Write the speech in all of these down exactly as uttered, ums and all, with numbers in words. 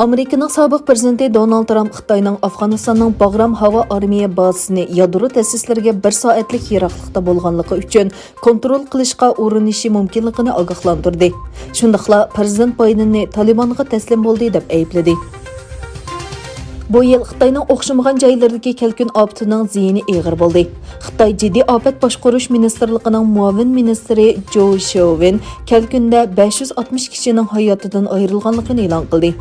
ئامېرىكىنىڭ سابىق پىرېزىدېنتى دونالد ترامپ خىتاينىڭ ئافغانىستاننىڭ باغرام ھاۋا ئارمىيە بازىسىنى يادرو تەسىسلىرىگە بىر سائەتلىك يىراقلىقتا بولغانلىقى ئۈچۈن كونترول قىلىشقا ئۇرۇنۇشى مۇمكىنلىقىنى ئاگاھلاندۇردى. شۇنداقلا پىرېزىدېنت بايدېننى تالىبانغا تەسلىم بولدى دەپ ئەيىبلىدى. بۇ يىل خىتاينىڭ ئوخشىمىغان جايلىرىدىكى كەلكۈن ئاپىتىنىڭ زىيىنى ئېغىر بولدى. خىتاي جىددىي ئاپەت باشقۇرۇش مىنىستىرلىقىنىڭ مۇئاۋىن مىنىستىرى جو شياۋېن كەلكۈندە بەش يۈز ئاتمىش كىشىنىڭ ھاياتىدىن ئايرىلغانلىقىنى ئېلان قىلدى.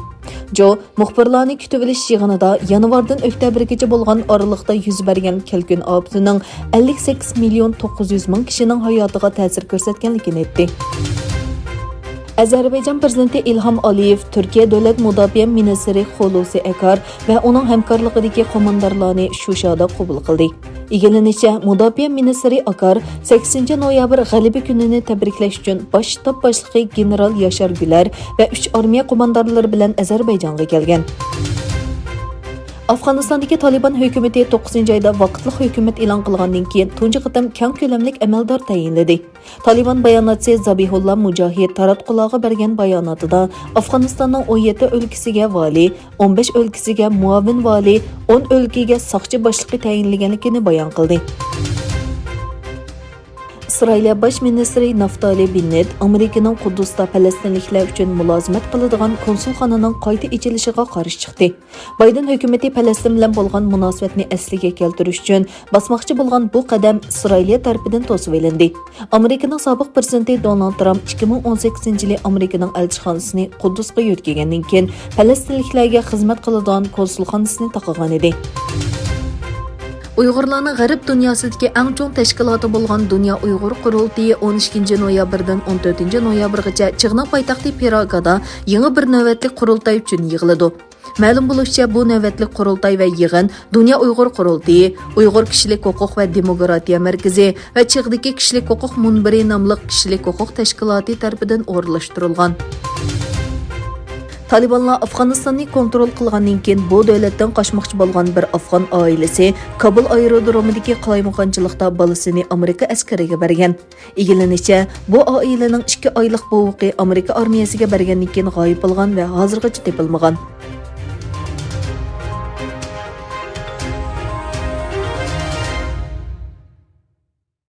جو مۇخبىرلارنى كۈتۈۋېلىش يىغىنىدا يانۋاردىن ئۆكتەبىرگىچە بولغان ئارىلىقتا يۈز بەرگەن كەلكۈن ئاپىتىنىڭ ئەللىك سەككىز مىليون توققۇز يۈز مىڭ كىشىنىڭ ھاياتىغا تەسىر كۆرسەتكەنلىكىنى ئېيتتى. ئەزەربەيجان پىرېزىدېنتى ئىلھام ئالىيېۋ تۈركىيە دۆلەت مۇداپىئە مىنىستىرى خۇلۇسى ئەكار ۋە ئۇنىڭ ھەمكارلىقىدىكى قوماندانلارنى شۇشادا قوبۇل قىلدى. ئىگىلىنىشىچە، مۇداپىئە مىنىستىرى ئاكار سەككىزىنچى نويابىر غەلىبە كۈنىنى تەبرىكلەش ئۈچۈن باش شتاب باشلىقى گېنېرال ياشار گۈلەر ۋە ئۈچ ئارمىيە قوماندانلىرى بىلەن ئەزەربەيجانغا كەلگەن. ئافغانىستاندىكى تالىبان ھۆكۈمىتى توققۇزىنچى ئايدا ۋاقىتلىق ھۆكۈمەت ئېلان قىلغاندىن كېيىن تۇنجى قېتىم كەڭ كۆلەملىك ئەمەلدار تەيىنلىدى. تالىبان باياناتچىسى زەبىھۇللا مۇجاھىد تاراتقۇلارغا بەرگەن باياناتىدا ئافغانىستاننىڭ ئون يەتتە ئۆلكىسىگە ۋالىي، ئون بەش ئۆلكىسىگە مۇئاۋىن ۋالىي، ئون ئۆلكىگە ساقچى باشلىقى تەيىنلىگەنلىكىنى بايان قىلدى. ئىسرائىلىيە باش مىنىستىرى نافتالى بېننېت ئامېرىكىنىڭ قۇددۇستا پەلەستىنلىكلەر ئۈچۈن مۇلازىمەت قىلىدىغان كونسۇلخانىنىڭ قايتا ئېچىلىشىغا قارشى چىقتى. بايدېن ھۆكۈمىتى پەلەستىن بىلەن بولغان مۇناسىۋەتنى ئەسلىگە كەلتۈرۈش ئۈچۈن باسماقچى بولغان بۇ قەدەم ئىسرائىلىيە تەرىپىدىن توسۇۋېلىندى. ئامېرىكىنىڭ سابىق پىرېزىدېنتى دونالد ترامپ ئىككى مىڭ ئون سەككىزىنچى يىلى ئامېرىكىنىڭ ئەلچىخانىسىنى قۇددۇسقا يۆتكىگەندىن كېيىن، پەلەستىنلىكلەرگە خىزمەت قىلىدىغان كونسۇلخانىسىنى تاقىغانىدى. ئۇيغۇرلارنىڭ غەرب دۇنياسىدىكى ئەڭ چوڭ تەشكىلاتى بولغان دۇنيا ئۇيغۇر قۇرۇلتىيى ئون ئىككىنچى نويابىردىن ئون تۆتىنچى نويابىرغىچە چېغنىڭ پايتەختى پراگادا يېڭى بىر نۆۋەتلىك قۇرۇلتاي ئۈچۈن يىغىلىدۇ. مەلۇم بولۇشىچە، بۇ نۆۋەتلىك قۇرۇلتاي ۋە يىغىن دۇنيا ئۇيغۇر قۇرۇلتىيى، ئۇيغۇر كىشىلىك ھوقۇق ۋە دېموكراتىيە مەركىزى ۋە چىغدىكى كىشىلىك ھوقۇق مۇنبىرى ناملىق كىشىلىك ھوقۇق تەشكىلاتى تەرىپىدىن ئورۇنلاشتۇرۇلغان. تالىبانلار ئافغانىستاننى كونترول قىلغاندىن كېيىن، بۇ دۆلەتتىن قاچماقچى بولغان بىر ئافغان ئائىلىسى كابۇل ئايرودرومىدىكى قالايمىقانچىلىقتا بالىسىنى ئامېرىكا ئەسكىرىگە بەرگەن. ئىگىلىنىشىچە، بۇ ئائىلىنىڭ ئىككى ئايلىق بوۋىقى ئامېرىكا ئارمىيەسىگە بەرگەندىن كېيىن غايىب بولغان ۋە ھازىرغىچە تېپىلمىغان.